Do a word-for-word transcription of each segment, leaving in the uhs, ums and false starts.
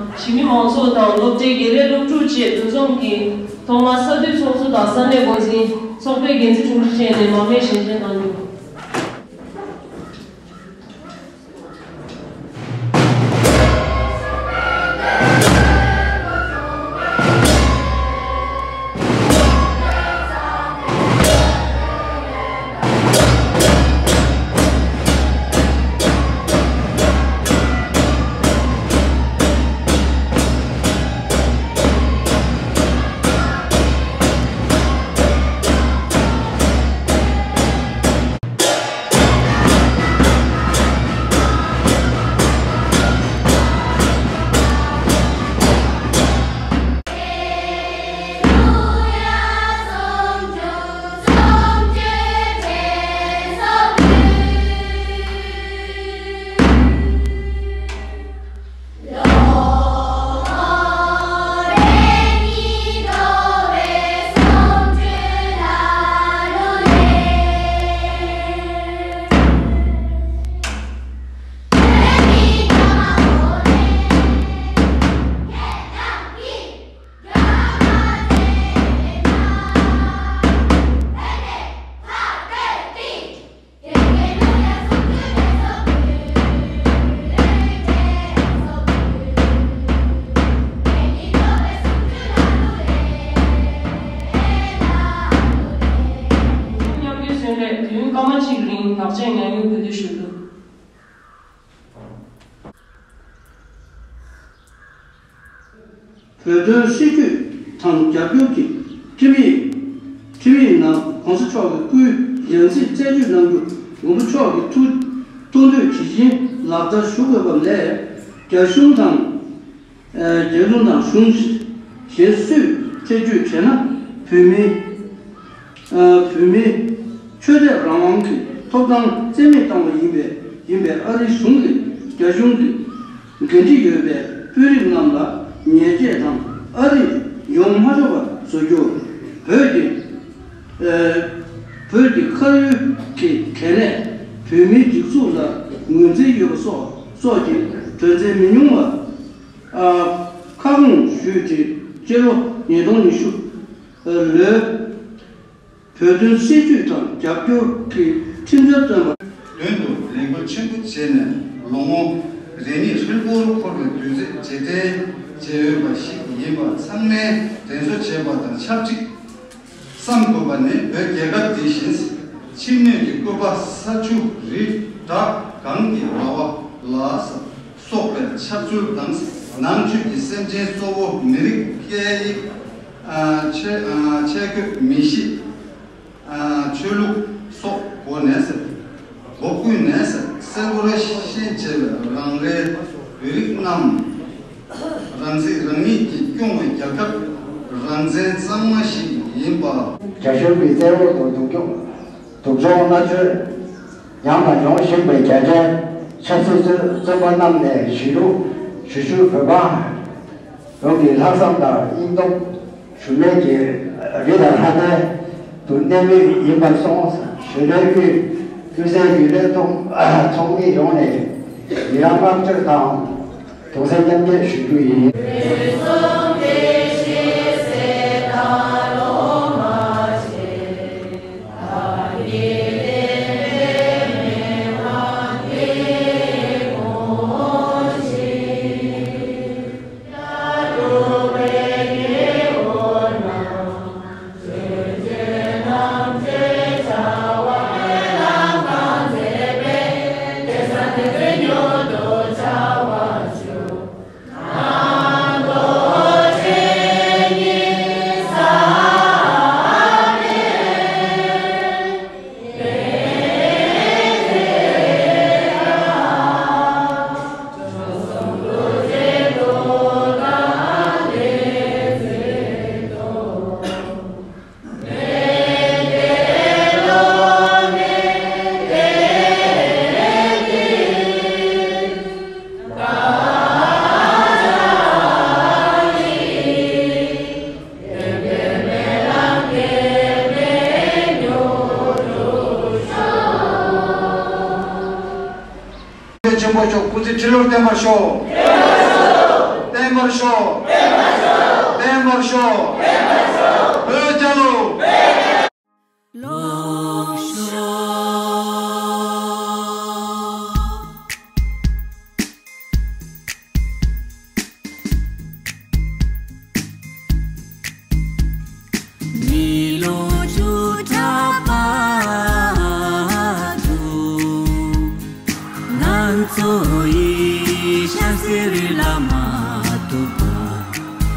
གཞིས་མི་མང་ཚོགས་དང་སློབ་གྲྭའི་དགེ་ལས་སློབ་ཕྲུག་བཅས་འདུ་འཛོམས་ཀྱིས་ཐོག་མར་ས་འཐུས་ཚོགས་གཙོ་དང་ས་གནས་འགོ་འཛིན། ཚོགས་པའི་འགན་འཛིན་དྲུང་ཆེ་བཅས་ནས་མར་མེ་ཞལ་འདོན་གནང་རྒྱུ། མཉམ་འབྲེལ་གཞུང་ལས་དུས་ཡུན་སྐར་མ་གཅིག་རིང་ལག་ཆས་ཉར་ཡོང་གུས་འདུད་ཞུ་རྒྱུ། བོད་དོན་སྲིད་བྱུས་དང་རྒྱབ་སྐྱོར་གྱི་ཁྲིམས་ཡིག་ཁྲིམས་ཡིག་ནང་གོང་ས་མཆོག་གི་སྐུའི་ཡང་སྲིད་རྩད་གཅོད་གནང་རྒྱུ་མགོན་པོ་མཆོག་གི་ཐུགས་ཐུགས་འདོད་ཇི་བཞིན་ལག་བསྟར་ཞུ་དགོས་པ་ལས། རྒྱ་གཞུང་དང་། རྒྱ་གཞུང་དང་གཞུང་གཞན་སུས་ཐེ་བྱུས་བྱས་ན་བོད་མིའི་བོད་མིའི་ཆོས་དད་རང་དབང་གི་ཐོབ་ཐང་རྩིས་མེད་བཏང་བ་ཡིན་པས་ཡིན་པས་ཨ་རིའི་གཞུང་གིས་རྒྱ་གཞུང་གི་འགན་འཁྲི་ཡོད་པའི་དཔོན་རིགས་རྣམས་ལ་ཉེས་ཆད་དང་ཨ་རིར་ཡོང་མ་ཆོག་པ་བཟོ་རྒྱུ། བོད་ཀྱི་བོད་ཀྱི་ཁ་ཡོད་ཀྱི་གལ་གནད་བོད་མིའི་སྒྲིག་འཛུགས་ལ་ངོས་འཛིན་ཡོད་པ་སོགས་སོགས་ཀྱི་དོན་ཚན་མི་ཉུང་བ། ཁ་སྐོང་ཞུས་ཏེ་སྤྱི་ལོ་ཉིས་སྟོང་ཉི་ཤུ་ལོའི་བོད་དོན་སྲིད་བྱུས་དང་རྒྱབ་སྐྱོར་གྱི་ཁྲིམས་འཆར་བཏོན་པ། མདུན་དུ་ལས་འགུལ་ཆེན་པོ་བྱས་ནས་ལོ་ངོ་རེ་གཉིས་ཧྲིལ་པོར་འཁོར་བའི་དུས་ཚོད་རྗེས་དྲན་བྱས་ཡོད་པ་ཞིག་ཡིན་པ་ཚང་མས་དྲན་གསོ་བྱས་པ་དང་ཆབས་ཅིག་བསམ་དགོས་པ་ནི་བོད་རྒྱལ་ཁབ་འདི་བཞིན་ཕྱི་སྣོད་ཀྱི་བཀོད་པ་ས་ཆུ་རི་བྲག་གངས་ཀྱི་ར་བ་ལ་སོགས་པའི་ཆགས་ཚུལ་དང་ནང་ཆོས་ཀྱི་སེམས་ཅན་གཙོ་བོ་མི་རིགས་སྐད་ཡིག་ཆས་ཆས་གོས་མི་གཤིས་ཆོས་ལུགས་སོགས་སྒོ་ནས་སྒོ་ཀུན་ནས་གསལ་པོར་ཤེས་བྱས་པའི་རང་རེའི་བོད་རིགས་རྣམས། རང་སྲིད་རང་ཉིད་ཀྱིས་སྐྱོང་བའི་རྒྱལ་ཁབ་རང་བཙན་གཙང་མ་ཞིག་ཡིན་པ། རྒྱ་གཞུང་གི་བཙན་འོག་ཏུ་སྡུག་སྦྱོང་སྡུག་སྦྱོང་མནར་གཅོད་ཉམས་དང་མྱོང་བཞིན་པའི་རྒྱ་ཆེའི་ཆབ་སྲིད་བཙོན་བཙོན་པ་རྣམས་ནས་གཞིས་ལུས་བཞུགས་ཞུ་བོད་པ་ཡོངས་ཀྱི་ལྷག་བསམ་དང་སྙིང་སྟོབས་ཞུམ་མེད་ཀྱི་རི་དང་ལྷ་ལྡན་དུ་གནས་མུས་ཡིན་པར་སོང་། གཞོན་ནུའི་དབུས་ཀུན་གསལ་རྒྱུན་ལས་ཚོགས་མི་ཡོངས་ནས་ཡི་རང་བསྔགས་བརྗོད་དང་། གདུང་སེམས་མཉམ་སྐྱེད་ཞུ་རྒྱུ་ཡིན། ཆེན་པོ་མཆོག་སྐུ་ཚེ་ཁྲི་ལོར་བརྟན་པར་ཤོག། བརྟན་ བར་ཤོག་བརྟན་པར་ཤོག་བོད་རྒྱལ་ལོ། མི་ལོ་བཅུ་ཕྲག་བར་དུ། ང་ཚོ་ཡི་ཤ་ཟེར་ལ་མ་ཐུག་པ།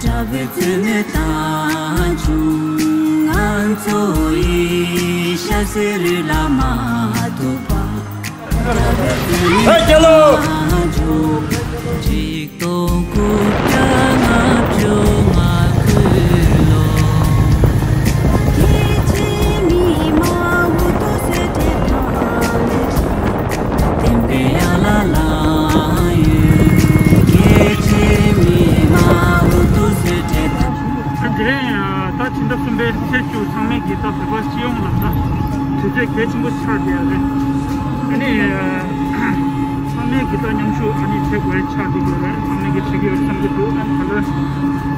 དགྲ་བོའི་བཙན་གནོན་དང་བྱུང་། ང་ཚོ་ཡི་ཤ་ཟེར་ལ་མ་ཐུག་པ། དགྲ་བོའི་བཙན་གནོན་དང་བྱུང་། ཆིག་སྟོང་དགུ་བརྒྱ་ལྔ་བཅུ་ང་དགུ་ལོ། རྒྱལ་གཅེས་མི་མང་འུ་ཐུག་གསོད་བྲེག་དང་ལས། བསྟན་པའི་ཡན་ལག་ལ་ཡོད། རྒྱལ་གཅེས་མི་མང་འུ་ཐུག་གསོད་བྲེག་དང་། དེ་རིང་ད་ཕྱི་ཟླ་གསུམ་པའི་ཚེས་བཅུ། ཚང་མས་ཀྱི་ད་བོད་པ་སྤྱི་ཡོངས་ལ་ད་དུས་ཚོད་གལ་ཆེན་པོ་ཆགས་བསྡད་ཡོད་རེད། ཨ་ནི་ཚང་མས་ཀྱི་ད་མཉམ་ཞུགས་ཨ་ནི་བྱེད་དགོས་ཆགས་བསྡད་ཡོད་རེད། ཚང་མས་ཀྱི་བྱེད་ཀྱི་ཡོད་བསམ་གྱི་འདུག་ཨ་ནི་ད་ལོ་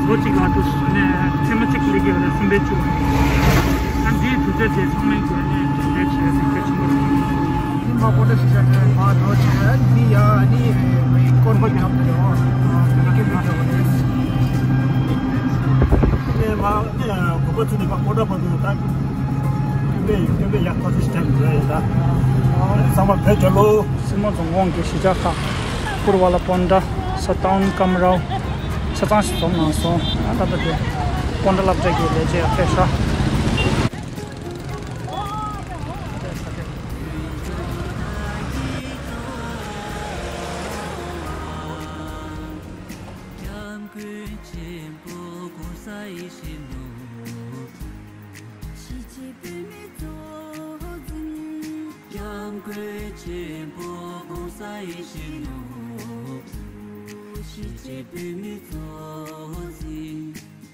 ལོ་གཅིག་ལ་དུ་ཨ་ནི་ཐེངས་མ་གཅིག་སླེབས་ཀྱི་ཡོད་རེད། གསུམ་པའི་བཅུ། ཨ་འདིའི་དུས་ཚོད་དེ་ཚང་མས་ཀྱི་ཨ་ནི་གྲོས་བྱས་ཏེ་གལ་ཆེན་པོ་རེད། ནི་མ་པོ་ཏ་ཤི་ཆ་ནས་མ་ནོར་བྱས། འདི་ཡ་ནི་མི་སྐོར་མ་རྒྱབ་ཏེ་ཡོང་། མི་སྐད་མི་རྒྱབ་པ་རེད། ནི་མ་གོ་པ་ཚུ་ནི་མ་པོ་ཏ་པ་དུ་ད་སྟོན་པས་སྟོན་པས་ཡག་ཐག་ཆོད་ཞིག་བྱས་ནས་ཡོད་ད། ཚང་མ་བོད་རྒྱལ་ལོ། སྲིན་མོ་རྫོང་ཁོངས་ཀྱི་གཞིས་ཆགས་ཁག་པུར་ཝ་ལ་པོན་ཏྲ་ས་ཏའུན་ཀམ་རའོ་ཆ་ཚང་ཞིག་འཛོམས་གནང་སོང་། ད་ལྟ་དེ་པོན་ཏྲ་སློབ་གྲྭ་གི་ལས་བྱེད་ཡང་ཕེབས་ཤག་སྐྱབས་མགོན་ཆེན་པོ་༸གོང་ས་ཡིད་བཞིན་ནོར་བུ། གཞིས་བྱེས་བོད་མི་གཙོ་འཛིན། སྐྱབས་མགོན་ཆེན་པོ་༸གོང་ས་ཡིད་བཞིན་ནོར་བུ། གཞིས་བྱེས་བོད་མི་གཙོ་འཛིན།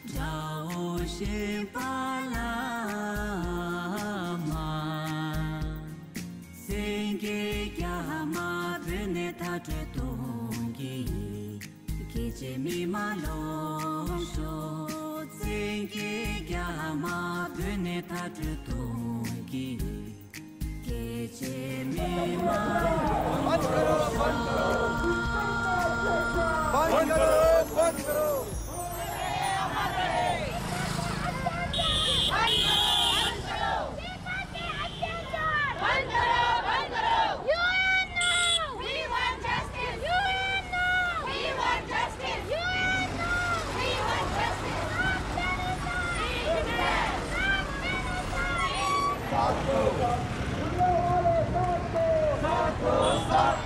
དགྲ་བོ་གཞན་པ་བླ་མ། སེང་གེ་རྒྱ་མ་བོད་ནས་མཐའ་སྐྲོད་གཏོང་གི། རྒྱལ་གཅེས་མི་མང་ལོངས་ཤོག་སེང་གེ་རྒྱ་མ་བོད་ནས་མཐའ་སྐྲོད་གཏོང་གི། རྒྱལ་གཅེས་མི་མང་ལོངས་ཤོག बंद करो, बंद करो। UNO! We want justice! UNO! We want justice! UNO! We want justice! Not genocide! Not genocide!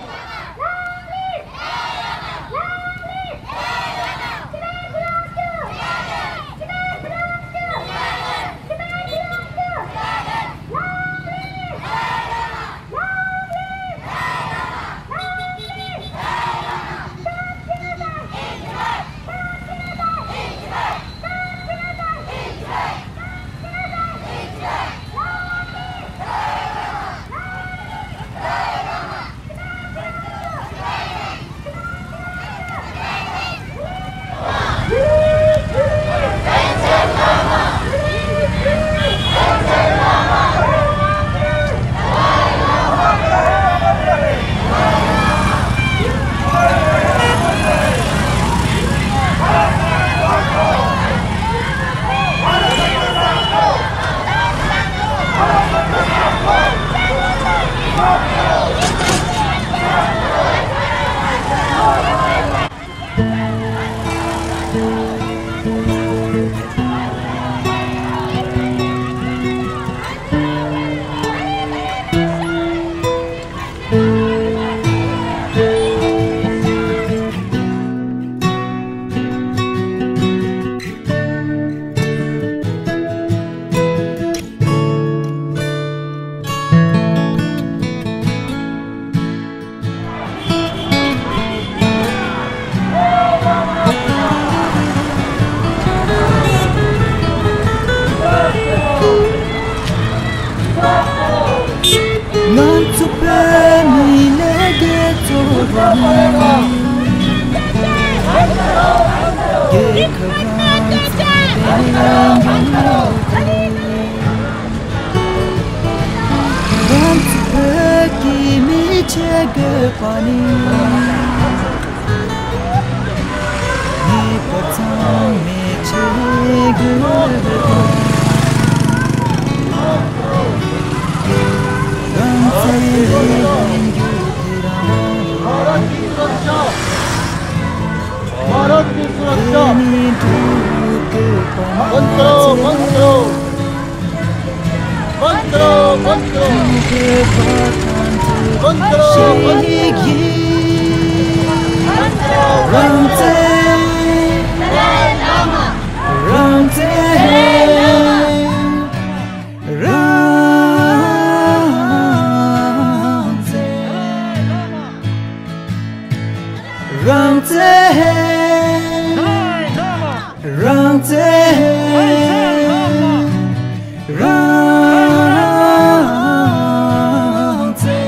པ་ནི། ངེས་པར་ཚང་མས་ཆེ་དགོས་པ། རང་བཙན་ལས་འགུལ་དེ་རང་། भारत की सुरक्षा, भारत की सुरक्षा। बंद करो, बंद करो। बंद करो, बंद करो। बंद करो, बंद करो। बंद करो। रंगते, रंगते हैं। རང་བཙན། རང་བཙན། རང་བཙན། རང་བཙན།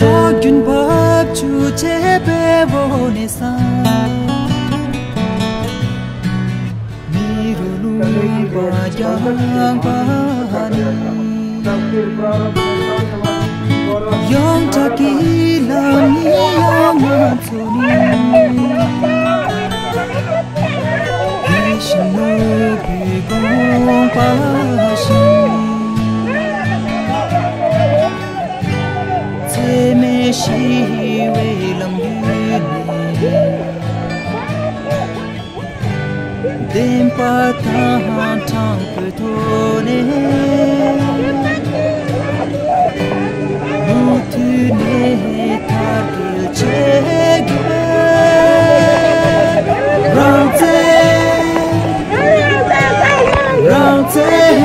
ཁྲག་རྒྱུན་འབབ་ཆུ་བྱེད་པའི་འོ་ནས་ས། མི་རུ་ལུང་པ་རྒྱང་པ་ནི། ཡོངས་གྲགས་ཀྱི་ལམ་ནི་ཡང་ང་ཚོ་ནི། ཡིད་བཞིན་ནོར་བུའི་དགོངས་པ་བཞིན། འཚེ་མེད་ཞི་བའི་ལམ་བརྒྱུད་ནས། བདེན་པ་དང་དྲང་པོའི་ཐོག་ནས། མུ་མཐུད་ནས་དར་རྒྱས་བྱེད་དགོས། རང་བཙན། རང་བཙན།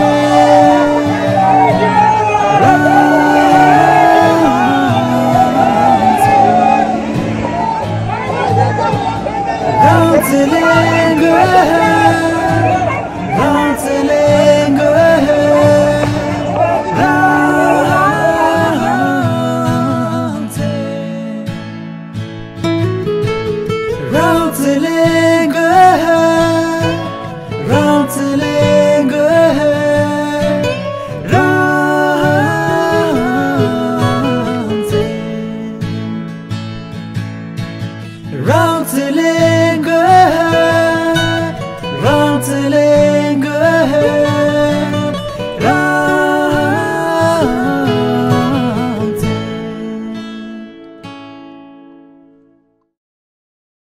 རང་བཙན། རང་བཙན་ལས་འགུལ། རང་བཙན་ལས་འགུལ། རང་བཙན། རང་བཙན་ལས་འགུལ། རང་བཙན་ལས་འགུལ། རང་བཙན། རང་བཙན་ལས།